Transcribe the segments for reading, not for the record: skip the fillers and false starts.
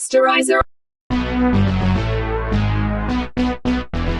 Posterizer.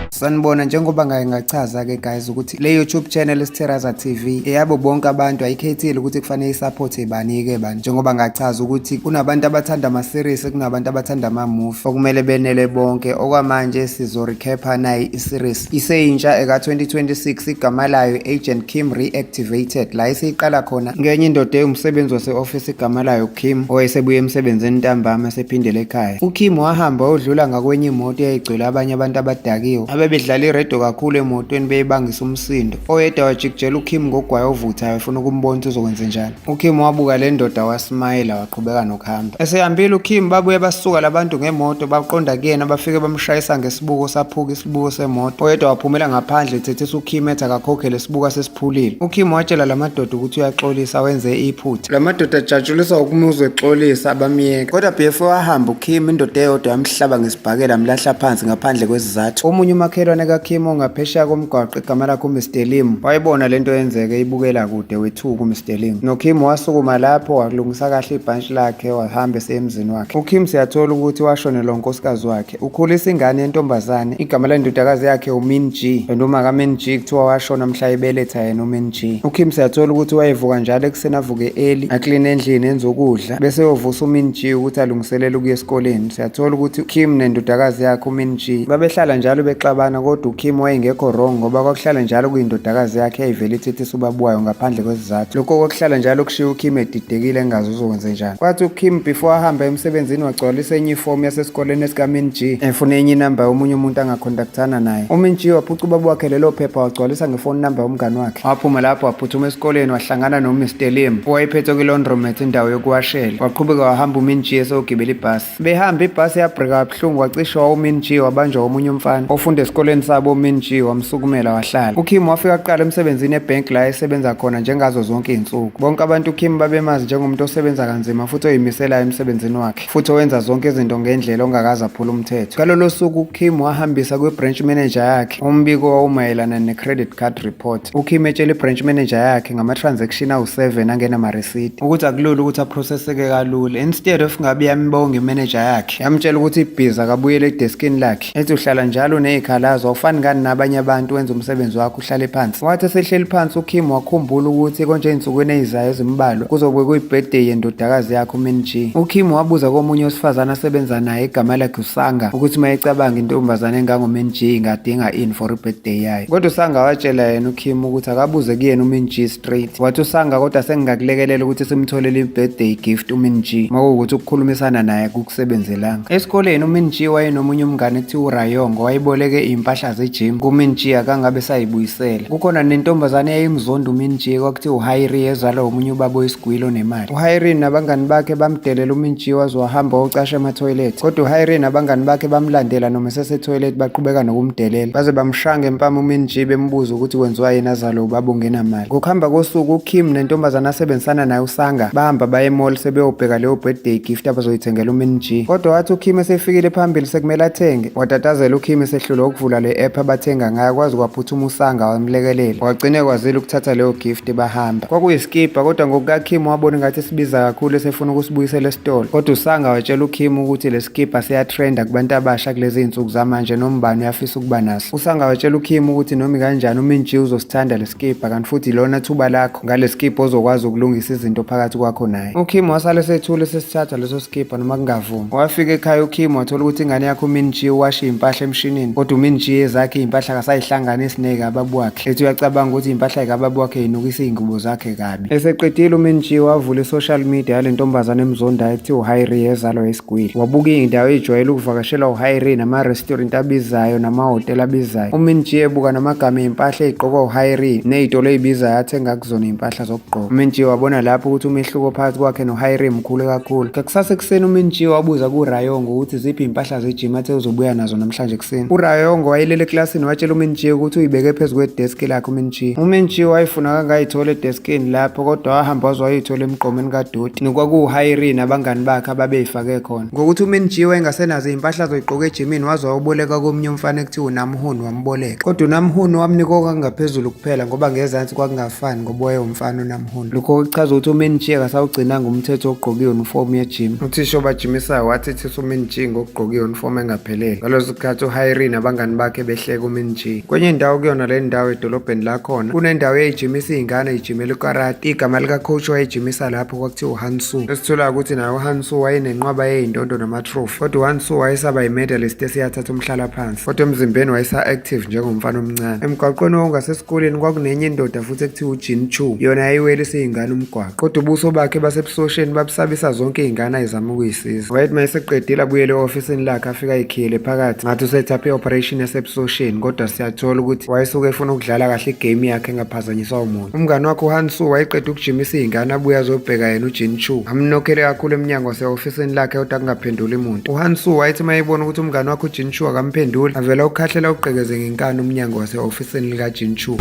Sanibona, njengoba ngake ngachaza ke guys ukuthi le YouTube channel iStheraza TV eyabo bonke abantu, ayikhethile ukuthi kufanele isupport bani ke bani. Njengoba ngachaza ukuthi kunabantu abathanda ama series, kunabantu abathanda ama movie, okumele benele bonke. Okwamanje sizo recap nayi i-series iseyintsha eka 2026, igama layo Agent Kim Reactivated, la isiqala khona ngenye indoda ewumsebenzi wase-office igama layo Kim, owayesebuye emsebenzini ntambama esephindele ekhaya. UKim wahamba odlula ngakwenye imoto eyayigcwele abanye abantu abadakiwe abebedlala iredo kakhulu emotweni beyibangisa umsindo. Oyedwa wajikijela uKim ngogwayi ovuthayo efuna ukumbona ukuthi uzokwenzenjani. UKim wabuka le ndoda wasimayela, waqhubeka nokuhamba. Esehambile uKim, babuye basuka labantu ngemoto baqonda kuyena, bafike bamshayisa ngesibuko, saphuka isibuko semoto. Oyedwa waphumela ngaphandle ethethisa uKim ethi akakhokhele isibuko asesiphulile. UKim watshela lamadoda ukuthi uyaxolisa, wenze iphutha. Lamadoda ajatshuliswa ukumuzwa exolisa, bamyeka. Kodwa before wahamba uKim, indoda eyodwa yamhlaba ngesibhakela, amlahla phansi ngaphandle kwesizathu. Omunye umakhelwane kaKim ongaphesheya komgwaqo igama lakhe uMr Lim wayibona lento yenzeke eyibukela kude, wethuka uMr Lim. NoKim wasukuma lapho walungisa kahle ibhantshi lakhe, wahamba eseye emzini wakhe. UKim siyathola ukuthi washonelwa unkosikazi wakhe. Ukhulisa ingane yentombazane, igama lendodakazi yakhe uMin Ji. And uma kaMin Ji kuthiwa washona mhla ebeletha yena uMin Ji. UKim siyathola ukuthi wayevuka njalo ekuseni, avuke early, akline endlini, enze ukudla, bese eyovusa uMin Ji ukuthi alungiselele ukuya esikoleni. Siyathola ukuthi uKim nendodakazi yakhe uMin Ji babehlala njalo bexabana, kodwa uKim wayengekho wrong ngoba kwakuhlala njalo kuyindodakazi yakhe eyayivele ithethisa ubaba wayo ngaphandle kwesizathu. Lokho kwakuhlala njalo kushiya uKim edidekile engazi uzokwenzenjani. Kwathi uKim before ahamba emsebenzini wagcwalisa enye ifomu yasesikoleni esikaMin Ji, efuna enye inamba yomunye umuntu angakhontaktana naye. UMin Ji waphuca ubaba wakhe lelo phepha, wagcwalisa ngefoni number yomngani wakhe. Waphuma lapho waphuthuma esikoleni, wahlangana noMr Lim owayephethe kwi-laundromat, indawo yokuwashela. Waqhubeka wahamba uMin Ji eseyogibela ibhasi. Behamba ibhasi yabrika kabuhlungu, wacishwa uMin Ji, wabanjwa omunye umfana ofunda esikoleni sabo uMin Ji, wamsukumela wahlala. UKim wafika kuqala emsebenzini ebhenki la esebenza khona njengazo zonke izinsuku. Bonke abantu uKim babemazi njengomuntu osebenza kanzima futhi oyimiselayo emsebenzini wakhe, futhi owenza zonke izinto ngendlela, ongakaze aphula umthetho. Ngalolo suku uKim wahambisa kwi-branch manager yakhe umbiko owawumayelana ne-credit card report. UKim etshela i-branch manager yakhe ngama-transaction awu-7 angenamarisidi ukuthi akulula ukuthi aprocesseke kalula. Instead of ngabe yambonga imanager yakhe, yamtshela ukuthi ibhizi, akabuyele edeskini lakhe, ethi uhlala njalo nezikhalazo, awufani ngani nabanye abantu, wenza umsebenzi wakho uhlale phansi. Wathi esehleli phansi uKim wakhumbula ukuthi konje ey'nsukwini ey'zayo ezimbalwa kuzobe kuyi-birthday yendodakazi yakhe uMin Ji. UKim wabuza komunye wesifazane asebenza naye igama lakhe uSanga ukuthi uma ecabanga intombazane engangoMin Ji ingadinga ini for i-birthday yayo. Kodwa uSanga watshela yena uKim ukuthi akabuze kuyena uMin Ji straight. Wathi uSanga, kodwa sengingakulekelela ukuthi simtholele i-birthday gift uMin Ji uma kuwukuthi ukukhulumisana naye kukusebenzelanga. Esikoleni uMin Ji wayenomunye umngane ekuthiwa uRayong, wayeboleke iy'mpahla ze-gym kuMin Ji akangabe sayibuyisela. Kukhona nentombazane eyayimzonda uMin Ji kwakuthiwa uHairi, ezalwa omunye ubaba oyisigwili onemali. UHairi nabangani bakhe bamdelela uMin Ji waze wahamba wayocasha emathoyilethi. Kodwa uHairi nabangani bakhe bamlandela noma esesethoyilethi, baqhubeka nokumdelela. Baze bamshaya ngempama uMin Ji bembuza ukuthi kwenziwa yini azalwe ubaba ongenamali. Ngokuhamba kosuku uKim nentombazane asebenzisana naye uSanga bahamba baye emall sebeyobheka leyo birthday gift abazoyithengela uMin Ji. Kodwa wathi uKim esefikile phambili sekumele athenge, watatazela uKim esehlulwa ukuvula le app abathenga ngayo, kwaze kwaphuthuma uSanga wamlekelela. Wagcina ekwazile ukuthatha leyo gift, bahamba. Kwakuyisikibha kodwa ngokukaKim wabona ngathi sibiza kakhulu esefuna ukusibuyisela esitolo. Kodwa uSanga watshela uKim ukuthi lesikibha siyatrenda kubantu abasha kulezi zinsuku zamanje, noma ubani uyafisa ukuba naso. Usanga watshela uKim ukuthi noma kanjani uMin Ji uzosithanda lesikibha, kanti futhi ilona thuba lakho ngalesikibha ozokwazi ukulungisa izinto phakathi kwakho naye. UKim wasale sethule sesithatha leso sikibha noma kungavumi. Wafika ekhaya uKim wathola ukuthi ingane yakhe uMin Ji uwasha iy'mpahla emshinini, kodwa uMin Ji ezakhe iy'mpahla akasayihlanganisi ney'kababa wakhe. Ethi uyacabanga ukuthi iy'mpahla y'kababa wakhe y'nukisa iy'ngubo zakhe kabi. Eseqedile uMin Ji wavula i-social media yale ntombazane emzondayo ekuthiwa uHairi ezalwa isigwili. Wabuka iy'ndawo ey'jwayele ukuvakashelwa uHairi nama-restaurant abizayo namahhotela abizayo. UMin Ji ebuka namagama ey'mpahla ey'gqokwa uHairi ney'tolo ey'bizayo athenga kuzona iy'mpahla zokugqoka. UMin Ji wabona lapho ukuthi umehluko phakathi kwakhe noHairi mkhulu kakhulu. Ngakusasa ekuseni uMin Ji wabuza kuRayong ukuthi ziphi iy'mpahla zejim athe uzobuya nazo namhlanje ekuseni. URayong Ilongo wayelele eklasini watshela uMinji ukuthi uyibeke phezu kwedeski lakhe uMinji. UMinji wayefuna kangayithola edeskini lapho kodwa wahamba waze wayithola emgqomeni kadoti nokwakuwuHairi nabangani bakhe ababeyifake khona. Ngokuthi uMinji wayengasenazo iy'mpahla azoyigqoka ejimini waze wayoboleka komunye umfana ekuthiwa uNamhun wamboleka. Kodwa uNamhun wamnika okangaphezulu kuphela ngoba ngezansi kwakungafani ngoba wayewumfana uNamhun. Lokho kuchaza ukuthi uMinji akasawugcinanga umthetho wokugqoka i-uniform yejim. Uthisha obajimisayo wathi thisa uMinji ngokugqoka i-uniform engaphelele. Ngaleso sikhathi uHairi nabangani bakhe behleka uMinji. Kwenye indawo kuyona le ndawo edolobheni lakhona kunendawo eyayijimisa iy'ngane ijimela ikarati. Igama likacoach wayejimisa lapho kwakuthiwa uHansu. Esitholayo ukuthi naye uHansu wayenenqwaba yey'ndondo nama-trophy. Kodwa uHansu wayesaba yi-medalist eseyathatha umhlalaphansi. Kodwa emzimbeni wayesa-active njengomfana omncane. Emgwaqweni owawungasesikoleni kwakunenye indoda futhi ekuthiwa uJin Chu. Yona yayiwelisa iy'ngane umgwaqo. Kodwa ubuso bakhe basebusosheni babusabisa zonke iy'ngane ayezama ukuyisiza. Wayethi uma eseqedile abuyele e-ofisini lakhe afike ayikhiyele phakathi. Ngathi usethaphe i-operation yasebusosheni kodwa siyathola ukuthi wayesuke efuna ukudlala kahle igame yakhe engaphazanyiswa umuntu. Umngani wakhe uHansu wayeqeda ukujimisa iy'ngane abuye azobheka yena uJin Chu. Amnokhele kakhulu emnyango wase-ofisini lakhe kodwa kungaphenduli muntu. UHansu wayethi uma ebona ukuthi umngani wakhe uJin Chu akamphenduli, avela ukhahlela ugqekeze ngenkani umnyango wase-ofisini likaJin Chu.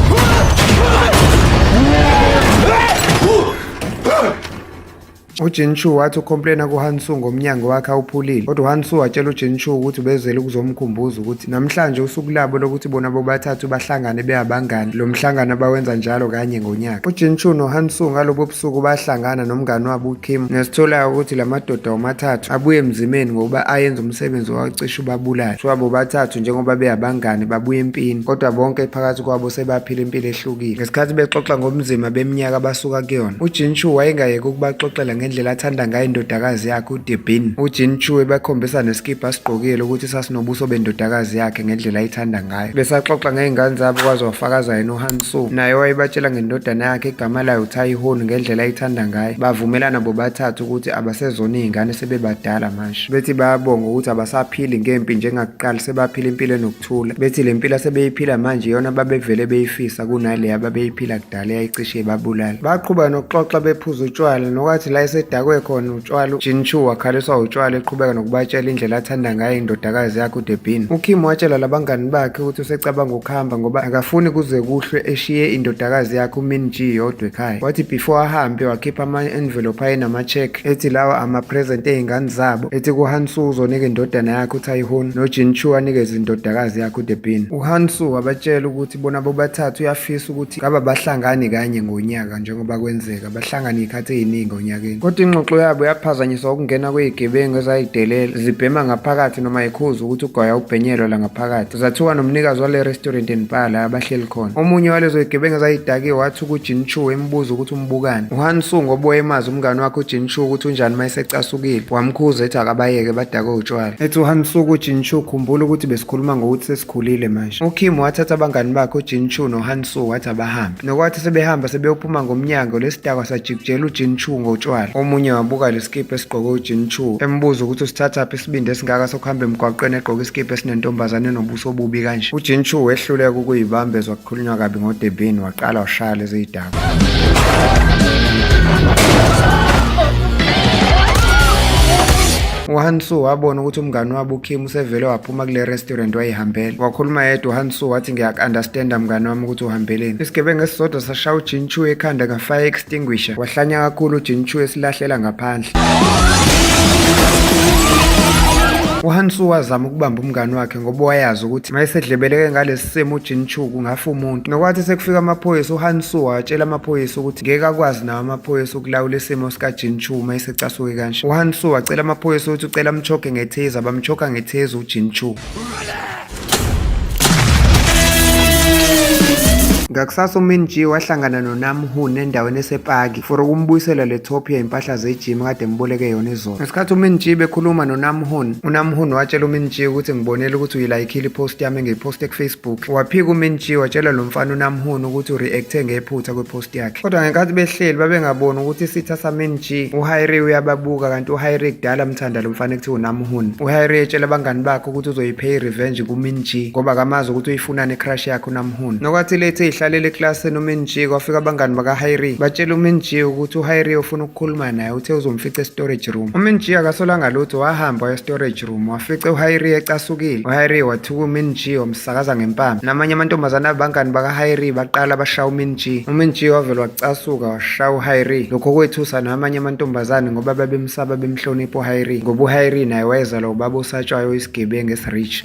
UJin Chu wathi ucomplaina kuHansu ngomnyango wakhe awuphulile, kodwa uHansu watshela uJin Chu ukuthi ubezele ukuzomkhumbuza ukuthi namhlanje usuku labo lokuthi bona bobathathu bahlangane beyabangani, lo mhlangano abawenza njalo kanye ngonyaka. UJin Chu noHansu ngalobo busuku bahlangana nomngani wabo uKim, nesitholayo ukuthi la madoda womathathu abuye emzimeni ngokuba ayenza umsebenzi owacishe ubabulale. Kuthiwa bobathathu njengoba beyabangani babuya empini, kodwa bonke phakathi kwabo sebaphila impilo ehlukile. Ngesikhathi bexoxa ngobunzima beminyaka abasuka kuyona, uJin Chu wayengayeki ukubaxoxela ngendlela athanda ngayo indodakazi yakhe uDebin. UJin Chu ebakhombisa nesikibha asigqokile ukuthi sasinobuso bendodakazi yakhe ngendlela ayithanda ngayo. Besaxoxa ngey'ngane zabo kwaze wafakaza yena uHan Su, naye wayebatshela ngendodana yakhe igama layo uTaihun ngendlela ayithanda ngayo. Bavumelana bobathathu ukuthi abasezona iy'ngane sebebadala manje. Bethi bayabonga ukuthi abasaphili ngempi njengakuqala sebaphila impilo enokuthula. Bethi le mpilo asebeyiphila manje iyona babevele beyifisa kunale ababeyiphila kudala eyayicishe ibabulala. Baqhuba nokuxoxa bephuza utshwala nokwathi la esedakwe khona utshwala uJin Chu wakhaliswa utshwala eqhubeka nokubatshela indlela athanda ngayo indodakazi yakhe uDebin. UKim watshela labangani bakhe ukuthi usecabanga ukuhamba ngoba akafuni kuze kuhlwe eshiye indodakazi yakhe uMin Ji yodwa ekhaya. Wathi before ahambe wakhipha ama-envelope ayenama-check ethi lawa ama-present ey'ngane zabo, ethi kuHansu uzonika indodana yakhe uTaihun noJin Chu anikeze indodakazi yakhe uDebin. UHansu wabatshela ukuthi bona bobathathu uyafisa ukuthi ngabe abahlangani kanye ngonyaka njengoba kwenzeka bahlangane iy'khathi ey'ningi onyakeni. Kodwa ingxoxo yabo yaphazanyiswa ukungena kwey'gebengu ezayidelela zibhema ngaphakathi noma yikhuza ukuthi ugwaya ubhenyelwa la ngaphakathi. Zathuka nomnikazi wale restaurant and bar la abahleli khona. Omunye walezo zigebengu ezayidakiwe wathuka uJin Chu embuza ukuthi umbukani. UHan Su ngoba wayemazi umngani wakhe uJin Chu ukuthi unjani uma esecasukile, wamkhuza ethi akabayeke badakwe utshwala. Ethi uHan Su kuJin Chu, khumbula ukuthi besikhuluma ngokuthi sesikhulile manje. UKim wathatha abangani bakhe uJin Chu noHan Su wathi abahambe. Nokwathi sebehamba sebeyophuma ngomnyango lesidakwa sajikijela uJin Chu ngotshwala. Omunye wabuka lesikibha esigqoke uJin Chu embuza ukuthi usithathaphi isibindi esingaka sokuhamba emgwaqweni egqoke isikibha esinentombazane enobuso obubi kanje. UJin Chu wehluleka ukuyibamba ezwa kukhulunywa kabi ngoDebin waqala washaya lezi zidakwa. UHansu wabona ukuthi umngani wabo uKim usevele waphuma kule restaurant wayihambela. Wakhuluma yedwa uHansu wathi ngiyaku-understanda mngani wami ukuthi uhambeleni. Isigebengu esisodwa sashaya uJin Chu ekhanda nga-fire extinguisher. Wahlanya kakhulu uJin Chu esilahlela ngaphandle. UHansu wazama ukubamba umngani wakhe ngoba wayazi ukuthi mayesedlebeleke ngalesi simo uJin Chu kungafa umuntu. Nokwathi sekufika amaphoyisa uHansu watshela amaphoyisa ukuthi ngeke akwazi nawo amaphoyisa ukulawula isimo sikaJin Chu uma esecasuke kanje. UHansu wacela amaphoyisa ukuthi ucela amchoke ngetaser, bamchoka ngetaser uJin Chu. Ngakusasa uMin Ji wahlangana noNam Hoon endaweni esepaki for ukumbuyisela le top yezimpahla zejim kade emboleke yona izolo. Ngesikhathi uMin Ji bekhuluma noNam Hoon, uNam Hoon watshela uMin Ji ukuthi ngibonele ukuthi uyilayikhile ipost yami engiyiposte kuFacebook. Waphika uMin Ji watshela lo mfana uNam Hoon ukuthi ureacte ngephutha kwipost yakhe. Kodwa ngenkathi behleli babengaboni ukuthi isitha saMin Ji uHairi uyababuka kanti uHairi kudala amthanda lo mfana ekuthiwa uNam Hoon. UHairi etshela abangani bakhe ukuthi uzoyipay revenge kuMin Ji ngoba akamazi ukuthi uyifunani icrush yakhe uNam Hoon. Nokwathi lethe Eseyihlalele eklasini uMinji, kwafika abangani bakaHairi. Batshela uMinji ukuthi uHairi ufuna ukukhuluma naye, uthe uzomfica e-storage room. UMinji akasolanga lutho, wahamba waya e-storage room, wafica uHairi ecasukile. UHairi wathuka uMinji wamsakaza ngempama. Namanye amantombazane abangani bakaHairi baqala bashaya uMinji. UMinji wavele wacasuka washaya uHairi. Lokho kwethusa namanye amantombazane ngoba babemsaba bemhlonipha uHairi, ngoba uHairi naye wayezalwa ubaba osatshwayo oyisigebengu esirich.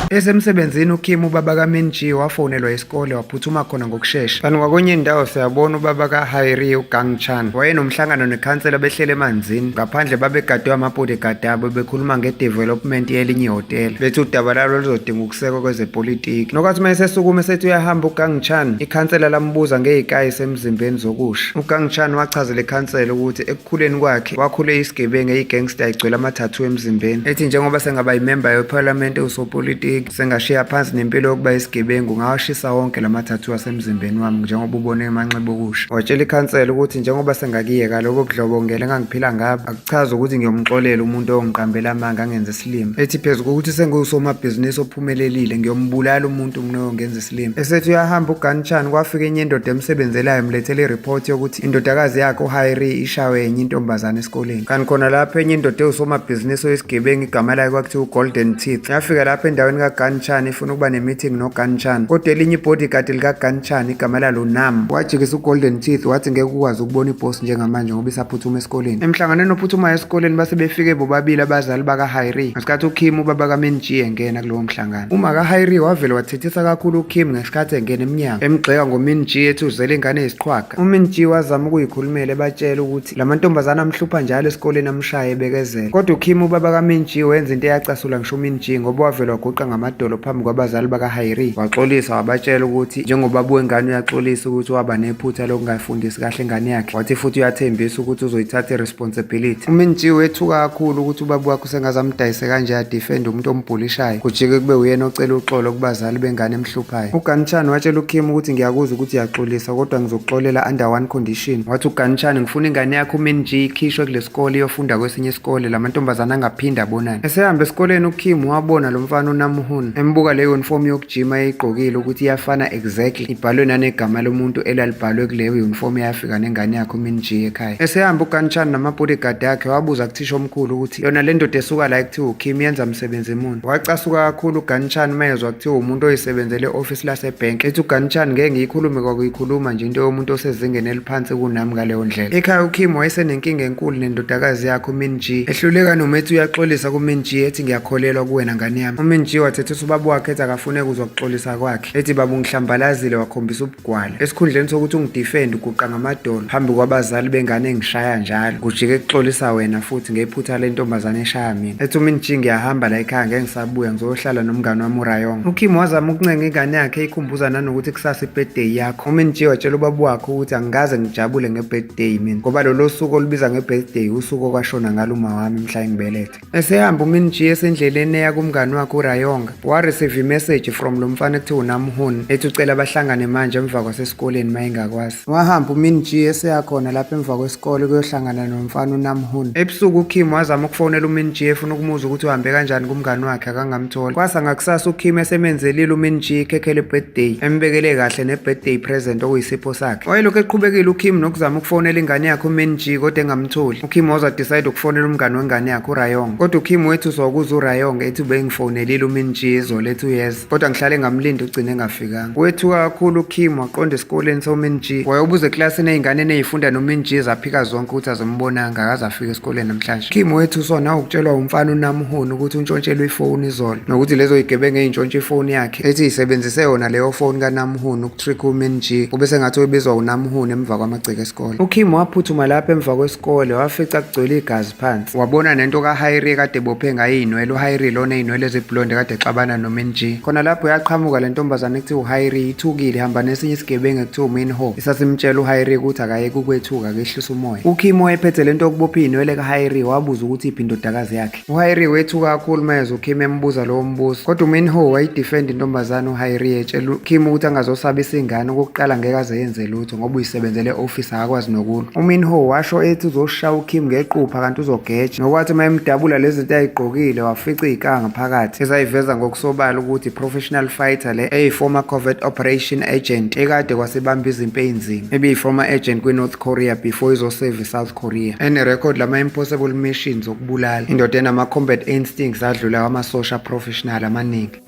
Esemsebenzini uKim ubaba kaMin-ji wafonelwa isikole waphuthuma khona ngokushesha. Kanti ngakwenye indawo siyabona ubaba kaHairi uGang Chan wayenomhlangano nekhansela behlele emanzini. Ngaphandle babegadwe ama-bodyguard abo bekhuluma nge-development yelinye ihhotela. Bethi udaba lalo luzodinga ukusekwa kwezepolitiki. Nokwathi uma esesukuma esethi uyahamba uGang Chan, ikhansela lambuza ngey'kayi emzimbeni zokusha. UGang-chan wachazela ikhansela ukuthi ekukhuleni kwakhe wakhule eyisigebengu eyi-gangster igcwele ama-tattoo emzimbeni. Ethi njengoba sengaba yimemba yephalamende ewusopolitiki, sengashiya phansi nempilo yokuba isigebengu ngawashisa wonke la ma-tattoo asemzimbeni wami njengoba ubone emanxeba okusha. Watshela ikhansela ukuthi njengoba sengakuyeka lobo budlobongela engangiphila ngabo, akuchazi ukuthi ngiyomxolela umuntu oyongiqambela amanga angenze isilima. Ethi phezu kokuthi sengiwusomabhizinisi ophumelelile, ngiyombulala umuntu mina oyongenza isilima. Esethi uyahamba uGanchan kwafika enye indoda emsebenzelayo imlethela ireport yokuthi indodakazi yakhe uHairi ishawe enye intombazane esikoleni. Kanti khona lapho enye indoda ewusomabhizinisi oyisigebengu igama layo kwakuthiwa uGolden Teeth yafika lapho endaweni kaGanchan ifuna ukuba ne-meeting noGanchan. Kodwa elinye ibodyguard likaGanchan igama lalo Nam wajikisa uGolden Teeth wathi ngeke ukwazi ukubona iboss njengamanje ngoba isaphuthuma esikoleni. Emhlanganweni ophuthumayo esikoleni base befike bobabili abazali bakaHairi ngesikhathi uKim ubaba kaMin-ji engena kulowo mhlangano. Uma kaHairi wavele wathethisa kakhulu uKim ngesikhathi engena emnyango, emgxeka ngoMin-ji ethi uzele ingane eyisiqhwaga. UMin-ji wazama ukuyikhulumela ebatshela ukuthi la mantombazane amhlupha njalo esikoleni amshaye ebekezela. Kodwa uKim ubaba kaMin-ji wenza into eyacasula ngisho uMin-ji ngoba wavele waguqa ngamadolo phambi kwabazali bakaHairi. Waxolisa wabatshela ukuthi njengobaba wengane uyaxolisa ukuthi waba nephutha lokungayifundisi kahle ingane yakhe. Wathi futhi uyathembisa ukuthi uzoyithatha i-responsibility. UMin-ji wethuka kakhulu ukuthi ubaba wakhe usengaze amdayise kanje adefende umuntu ombhulishayo, kujike kube uyena ocela uxolo kubazali bengane emhluphayo. UGanchan watshela uKim ukuthi ngiyakuzwa ukuthi uyaxolisa kodwa ngizokuxolela under one condition. Wathi uGanchan ngifuna ingane yakho uMin-ji ikhishwe kule sikole iyofunda kwesinye isikole, la mantombazane angaphinde abonane. Esehamba esikoleni uKim wabona lo mfana uNamhun embuka le uniform yokujima eyigqokile ukuthi iyafana exactly, ibhalwe nanegama lomuntu elalibhalwe kuleyo uniform eyafika nengane yakhe uMin-ji ekhaya. Esehamba uGanchan nama-bodyguard akhe wabuza kuthisha omkhulu ukuthi yona le ndoda esuka la ekuthiwa uKim yenza msebenzi muni. Wacasuka kakhulu uGanchan mayezwa kuthiwa umuntu oyisebenzele e-ofisi lasebhenki. Ethi uGanchan ngeke ngiyikhulume kwakuyikhuluma nje into yomuntu osezingeni eliphansi kunami ngaleyo ndlela. Ekhaya uKim wayesenenkinga enkulu nendodakazi yakhe uMin-ji. Ehluleka noma ethi uyaxolisa kuMin-ji ethi ngiyakholelwa kuwena ngane yami. UMin-ji wathethisa ubaba wakhe ethi akafune kuzwa kuxolisa kwakhe. Ethi baba ungihlambalazile wakhombisa ubugwala. Esikhundleni sokuthi ungidefend uguqa ngamadolo phambi kwabazali bengane engishaya njalo. Kujike kuxolisa wena futhi ngephutha lentombazane eshaya mina. Ethi uMin-ji ngiyahamba la ekhaya ngeke ngisabuya ngizoyohlala nomngane wami uRayong. UKim wazama ukuncenga ingane yakhe eyikhumbuza nanokuthi kusasa i-birthday yakho. UMin-ji watshela ubaba wakhe ukuthi angikaze ngijabule nge-birthday mina ngoba lolo suku olubiza nge-birthday usuku okwashona ngalo uma wami mhla engibeletha. Esehamba uMin-ji esendleleni eya kumngani wakhe uRayonga, wa-receive i-message from lo mfana ekuthiwa uNamhun ethi ucela bahlangane manje emva kwasesikoleni uma engakwazi. Wahamba uMin-ji eseya khona lapha emva kwesikole ukuyohlangana nomfana uNamhun. Ebusuku uKim wazama ukufonela uMin-ji efuna ukumuzwa ukuthi uhambe kanjani kumngani wakhe akangamthola. Kwasa ngakusasa uKim esemenzelile uMin-ji ikhekhe le-birthday, embekele kahle ne-birthday present okuyisipho sakhe. Wayelokhu eqhubekile uKim nokuzama ukufonela ingane yakhe uMin-ji kodwa engamtholi. UKim waze decide ukufonela umngani wengane yakhe uRayong. Kodwa uKim wethuswa ukuzwa uRayong ethi ubengifonelile uMin-ji izolo ethi uyeza. Kodwa ngihlale ngamlinda ugcine engafikanga. Wethuka kakhulu uKim waqonda esikoleni soMin-ji. Wayobuza eklasini ey'nganeni ey'funda noMin-ji zaphika zonke ukuthi azimbonanga akaze afike esikoleni namhlanje. Kim wethuswa nawukutshelwa umfana uNamhun ukuthi untshontshelwe ifoni izolo nokuthi lezo yigebengu ey'ntshontsha ifoni yakhe ethi isebenzise yona leyo foni kaNamhun ukutrick uMin-ji kube sengathi uyibizwa uNamhun emva kwamagceke esikole. UKim waphuthuma lapho emva kwesikole wafica kugcwele igazi phansi. Wabona nento kaHairi ekade ebophe ngayo iy'nwele. UHairi lona iy'nwele eziblonde kade exabana noMin-ji. Khona lapho yaqhamuka le ntombazane ekuthiwa uHairi ithukile ihamba nesinye isigebengu ekuthiwa uMin-ho. Isasimtshela uHairi ukuthi akayeke ukwethuka akehlise umoya. UKim owayephethe lento yokubopha iy'nwele kaHairi wabuza ukuthi iphi indodakazi yakhe. UHairi wethuka kakhulu mayezwa uKim embuza lowo mbuzo. Kodwa uMin-ho wayidefenda intombazane uHairi etshela uKim ukuthi angazosabisa ingane okokuqala ngeke aze yenze lutho ngoba uyisebenzele e-office akakwazi nokulwa. UMin-ho washo ethi uzoshaya uKim ngequpha kanti uzogeja. Nokwathi uma emdabula lezi zinto ayigqokile wafica iy'kanga phakathi ezayiveza ngokusobala ukuthi i-professional fighter le eyi-former covert operation agent ekade kwasebamba izimpi ey'nzima ebiyi-former agent kwi-North Korea before izoseva i-South Korea enerekhodi lama-impossible missions okubulala indoda enama-combat instincts adlula amasosha professional amaningi.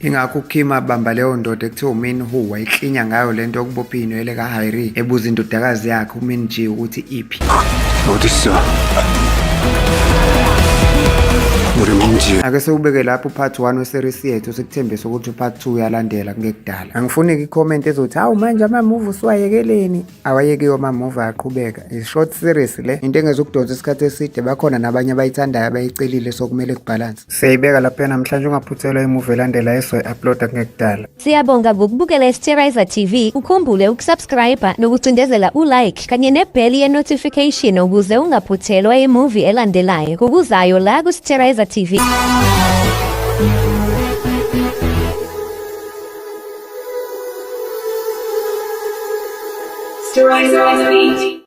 Ingakho uKim abamba leyo ndoda ekuthiwa uMin Ho wayiklinya ngayo lento yokubopha iy'nwele kaHairi ebuza indodakazi yakhe uMin Ji ukuthi iphi. 어딨어? 우리 민지. Ake siwubeke lapho upart 1 weseries yethu sikuthembisa ukuthi upart 2 uyalandela kungekudala. Angifuni i-comment ezothi hawu manje ama-movie usuwayekeleni. Awayekiwe ama-movie ayaqhubeka. I-short series le into engezukudonsa isikhathi eside bakhona nabanye abayithandayo abayicelile so kumele kubhalanse. Siyayibeka lapha namhlanje ungaphuthelwa imovie elandelayo esoyi-uploada kungekudala. Siyabonga ngokubukela iSterizer TV. Ukhumbule ukusubscribe nokucindezela ulike kanye nebheli ye-notification ukuze ungaphuthelwa imovie elandelayo ngokuzayo la kuSterizer TV. Sterilizer TV.